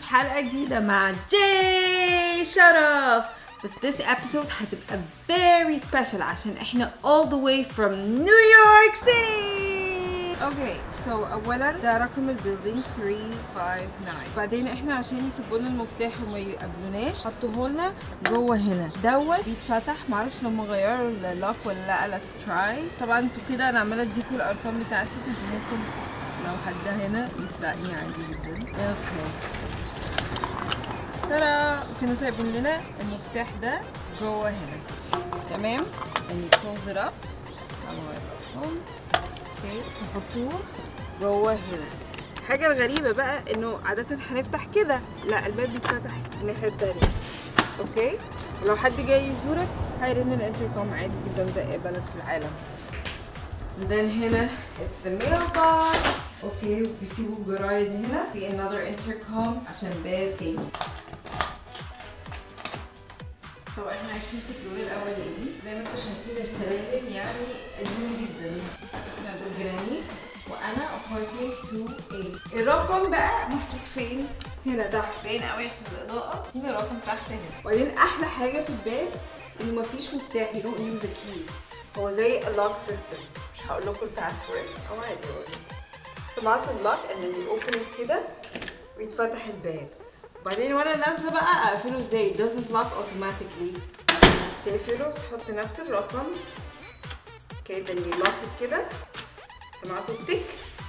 في حلقة جديدة مع جاي شرف. بس this episode هتبقى very special عشان احنا all the way from New York City. okay، so اولا ده رقم ال building 359. بعدين احنا عشان يسيبوا لنا المفتاح وما يقابلوناش حطوه لنا جوه هنا دوت بيتفتح. معرفش لما غيروا ال lock ولا لا، let's try. طبعا انتوا كده انا عماله اديكوا الارقام بتاعتي، انتوا ممكن لو حد هنا يسرقني عادي جدا. okay ترى كانوا سايبين لنا المفتاح ده جوه هنا، تمام؟ and you close it up. okay نحطوه جوه هنا. الحاجة الغريبة بقى انه عادة هنفتح كده، لا الباب بيتفتح الناحية التانية. okay ولو حد جاي يزورك هيرن الانتركم عادي جدا زي اي بلد في العالم. And then هنا it's the mailbox. okay بيسيبوا الجرايد هنا في another intercom عشان باب تاني. so احنا عايشين في الدور الاولاني زي ما انتم شايفين، السلالم يعني قديم جدا. احنا دور جرانيت وانا apartment 2A. الرقم بقى محطوط فين؟ هنا تحت، باين قوي عشان الاضاءة. هنا الرقم تحت هنا. وبعدين احلى حاجة في الباب انه مفيش مفتاح، you don't use a key. هو زي ال lock system. مش هقول لكم ال password او عادي اقول سمعت ال lock and then you open it كده ويتفتح الباب. وبعدين وانا نازله بقى اقفله ازاي؟ It doesn't lock automatically. تقفله تحط نفس الرقم كده then you lock it كده، سمعتوا التك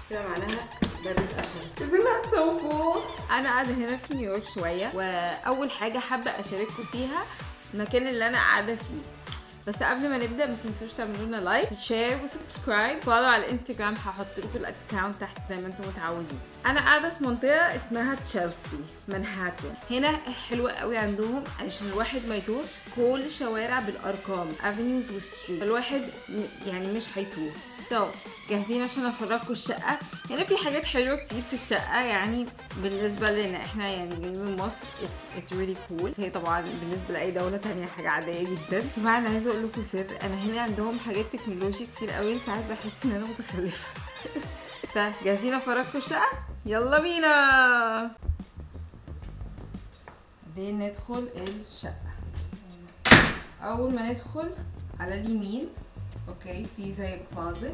كده، معناها ده بيتقفل. Isn't that so cool؟ انا قاعدة هنا في نيويورك شوية، واول حاجة حابة اشارككم فيها المكان اللي انا قاعدة فيه. بس قبل ما نبدا ما تنسوش تعملوا لنا like، share و subscribe، follow على الانستجرام، هحط لكم ال account تحت زي ما انتم متعودين. انا قاعدة في منطقة اسمها تشيلسي مانهاتن. هنا حلوة قوي عندهم عشان الواحد ما يتوهش، كل الشوارع بالارقام، avenues و street، الواحد يعني مش هيتوه. so جاهزين عشان افرجكم الشقة؟ هنا في حاجات حلوة كتير في الشقة، يعني بالنسبة لنا احنا يعني جايين من مصر it's really cool. هي طبعا بالنسبة لاي دولة ثانية حاجة عادية جدا. طبعا انا عايزه اقول لكم سر، انا هنا عندهم حاجات تكنولوجي كتير قوي، ساعات بحس ان انا متخلفة. فجاهزين افرجكم الشقة؟ يلا بينا. بعدين ندخل الشقة. اول ما ندخل على اليمين okay في زي closet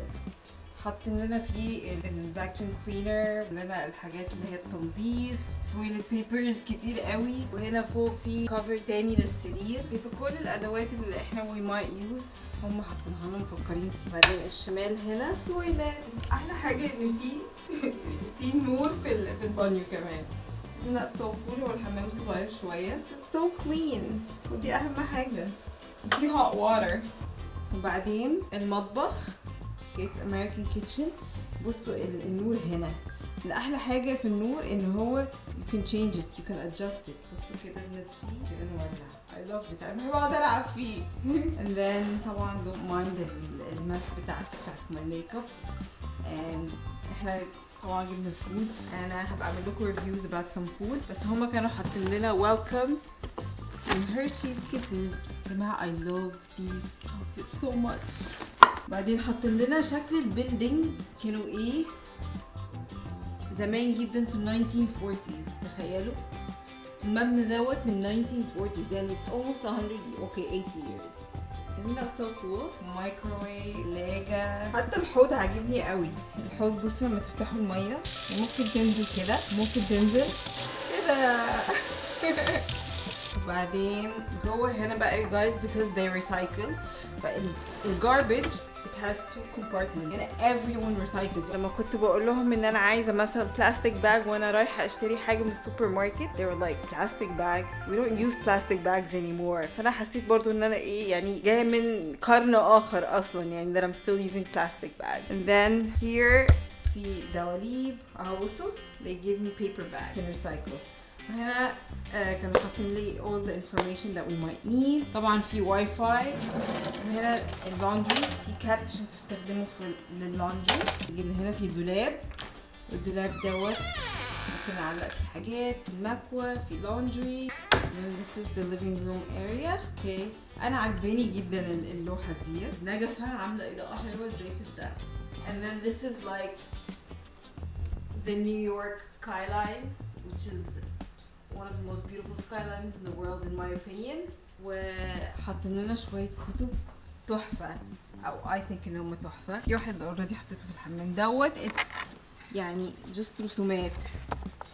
حاطين لنا فيه ال vacuum cleaner، لنا الحاجات اللي هي التنظيف، toilet papers كتير قوي. وهنا فوق في cover تاني للسرير، في كل الادوات اللي احنا we might use هم حاطينها لنا مفكرين فيه. بعدين الشمال هنا toilet. احلى حاجة ان في نور في البانيو كمان. Isn't that so cool؟ هو الحمام صغير شوية. It's so clean ودي اهم حاجة. في hot water. وبعدين المطبخ it's American kitchen. بصوا النور هنا، الاحلى حاجة في النور ان هو you can change it, you can adjust it. بصوا كده بنطفيه كده نولع. I love it، انا بحب اقعد العب فيه. And then طبعا don't mind ال mess بتاعتي بتاعت my makeup. And احنا طبعا جبنا food، انا هبقى اعمل لكم reviews about some food. بس هما كانوا حاطين لنا welcome in Hershey's Kisses. يا جماعة I love these chocolates so much. بعدين حاطين لنا شكل ال buildings كانوا ايه زمان جدا في ال 1940s. تخيلوا المبنى دوت من 1940s، يعني it's almost 100 okay 80 years. Isn't that so cool؟ مايكروويف، ثلاجة. حتى الحوض عاجبني قوي. الحوض بصوا لما تفتحوا المية ممكن تنزل كده، ممكن تنزل كده. وبعدين جوه هنا بقى you guys because they recycle، فال garbage it has two compartments and everyone recycles. لما كنت بقول لهم ان انا عايزه مثلا plastic bag وانا رايحة اشتري حاجة من السوبر ماركت، they were like plastic bag, we don't use plastic bags anymore. فانا حسيت برضو ان انا ايه يعني جاية من قرن اخر اصلا، يعني that I'm still using plastic bag. And then here في دواليب اهو، بصوا they give me paper bag can recycle. هنا كانوا حاطين لي all the information that we might need. طبعا في واي فاي. هنا ال laundry، في كارت عشان تستخدمه في لل laundry. هنا في دولاب، والدولاب دوت ممكن اعلق فيه حاجات، في المكوى، في laundry. This is the living room area. okay انا عجباني جدا اللوحة دي، نجفه عامله اضاءه حلوة ازاي في السقف. And then this is like the New York skyline, which is one of the most beautiful skylines in the world in my opinion. وحاطين لنا شوية كتب تحفة، او I think ان هم تحفة. في واحد already حطيته في الحمام دوت، it's يعني just رسومات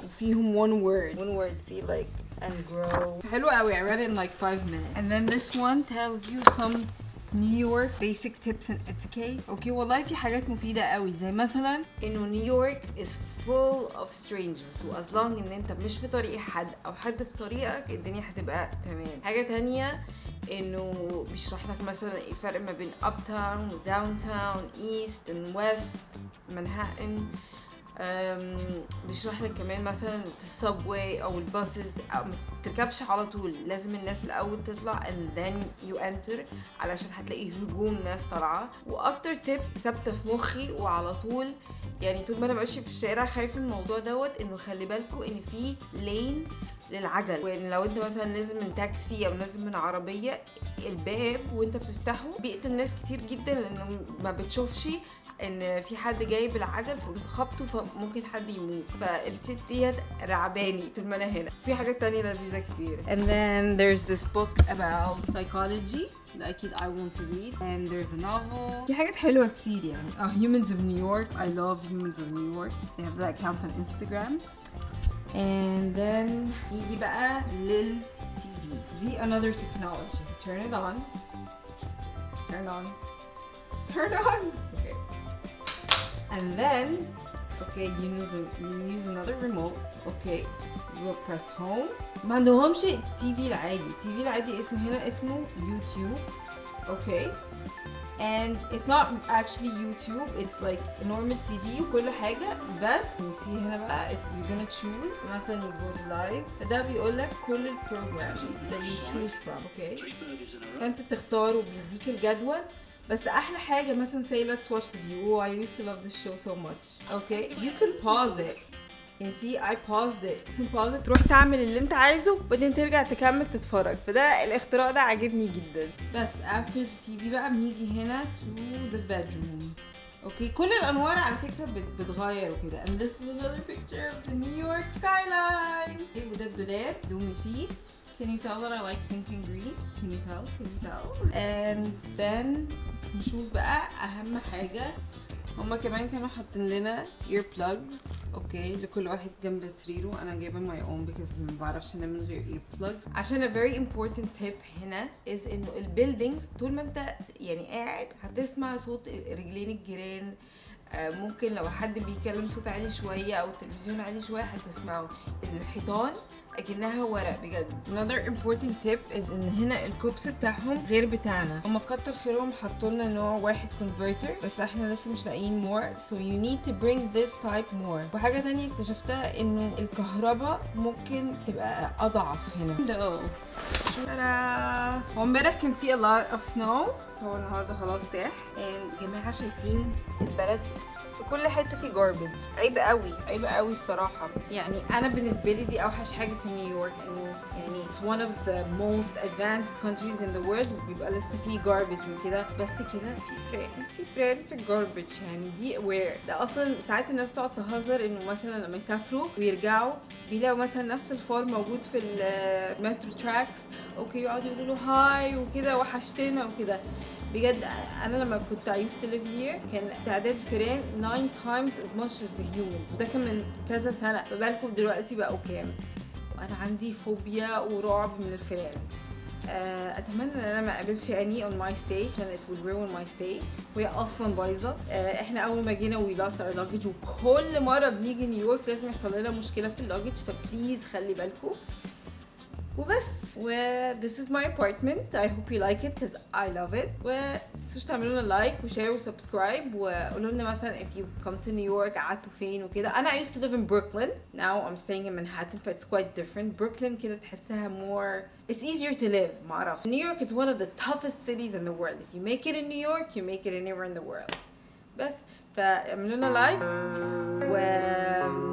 وفيهم one word, one word, see like and grow. حلو قوي. I read it in like 5 minutes. And then this one tells you some New York basic tips and etiquette. okay والله في حاجات مفيدة قوي، زي مثلا انه نيويورك is full of strangers، و as long ان انت مش في طريق حد او حد في طريقك الدنيا هتبقى تمام. حاجة تانية انه بيشرح لك مثلا ايه الفرق ما بين uptown و downtown، east and west منهاتن. بيشرح لك كمان مثلا في ال subway او ال buses، او ما تركبش على طول، لازم الناس الاول تطلع and then you enter، علشان هتلاقي هجوم ناس طالعه. واكتر tip ثابتة في مخي وعلى طول، يعني طول ما انا ماشية في الشارع خايفة من الموضوع دوت، انه خلي بالكم ان في lane للعجل، وان لو انت مثلا نازل من تاكسي او نازل من عربية، الباب وانت بتفتحه بيقتل ناس كتير جدا، لانه ما بتشوفش ان في حد جاي بالعجل فبتخبطه فممكن حد يموت. فال tip ديت رعباني طول ما انا هنا. في حاجات تانية لذيذة كتير. And then there's this book about psychology that أكيد I want to read. And there's a novel. في حاجات حلوة كتير يعني. Humans of New York. I love Humans of New York. They have that account on Instagram. And then نيجي بقى لل TV. دي another technology. Turn it on. Turn on. Turn on. Okay. And then, okay, you use another remote. Okay, you will press home. ما عندهمش TV العادي. TV العادي اسمه هنا اسمه يوتيوب. Okay. And it's not actually YouTube, it's like normal TV وكل حاجة، بس you see هنا بقى you're gonna choose مثلا you go to live، ده بيقول لك كل ال programs that you choose from. Okay. فانت تختار وبيديك الجدول. بس احلى حاجة مثلا say let's watch The View. Oh, I used to love this show so much. Okay, you can pause it. And see I paused it. You can pause it، تروح تعمل اللي انت عايزه وبعدين ترجع تكمل تتفرج. فده الاختراع ده عاجبني جدا. بس after the TV بقى بنيجي هنا to the bedroom. okay كل الانوار على فكرة بتغير وكده. And this is another picture of the New York skyline. Okay, وده الدولاب دومي فيه. Can you tell that I like pink and green? Can you tell? Can you tell? And then نشوف بقى أهم حاجة، هما كمان كانوا حاطين لنا ear plugs. okay لكل واحد جنب سريره. أنا جايبة my own because ما بعرفش أنام من غير ear plugs. عشان a very important tip هنا is إنه ال buildings طول ما أنت يعني قاعد هتسمع صوت رجلين الجيران، ممكن لو حد بيتكلم صوت عالي شوية أو التلفزيون عالي شوية هتسمعه. الحيطان أكنها ورق بجد. Another important tip is إن هنا الكوبس بتاعهم غير بتاعنا. هما كتر خيرهم حطوا لنا نوع واحد converter، بس احنا لسه مش لاقيين more، so you need to bring this type more. وحاجة تانية اكتشفتها إنه الكهرباء ممكن تبقى أضعف هنا. No. تارا. هو امبارح كان في a lot of snow، بس هو النهارده خلاص ساح. And جماعة شايفين البلد في كل حتة في garbage. عيب قوي، عيب قوي الصراحة. يعني أنا بالنسبة لي دي أوحش حاجة في نيويورك، إنه يعني it's one of the most advanced countries in the world وبيبقى لسه فيه garbage وكده، بس كده في فران، في فران في ال garbage، يعني be aware. ده أصلا ساعات الناس تقعد تهزر إنه مثلا لما يسافروا ويرجعوا بيلاقوا مثلا نفس الفار موجود في ال metro tracks، okay يقعدوا يقولوا له hi وكده وحشتنا وكده. بجد انا لما كنت I used to live here كان تعداد الفئران 9 times as much as the humans، وده كان من كذا سنة، فبالكم دلوقتي بقوا كام. وانا عندي فوبيا ورعب من الفئران. اتمنى ان انا ما اقابلش any on my stay عشان it will ruin my stay، وهي اصلا بايظة. احنا اول ما جينا we lost our luggage، وكل مرة بنيجي نيويورك لازم يحصل لنا مشكلة في ال luggage، ف please خلي بالكم. وبس، و this is my apartment. I hope you like it because I love it. ومتنسوش تعملوا لنا like و share و subscribe، وقولوا لنا مثلا if you come to New York قعدتوا فين وكده. انا I used to live in Brooklyn, now I'm staying in Manhattan، ف it's quite different. Brooklyn كده تحسها more, it's easier to live. معرفش. New York is one of the toughest cities in the world. If you make it in New York, you make it anywhere in the world. بس فاعملوا لنا like و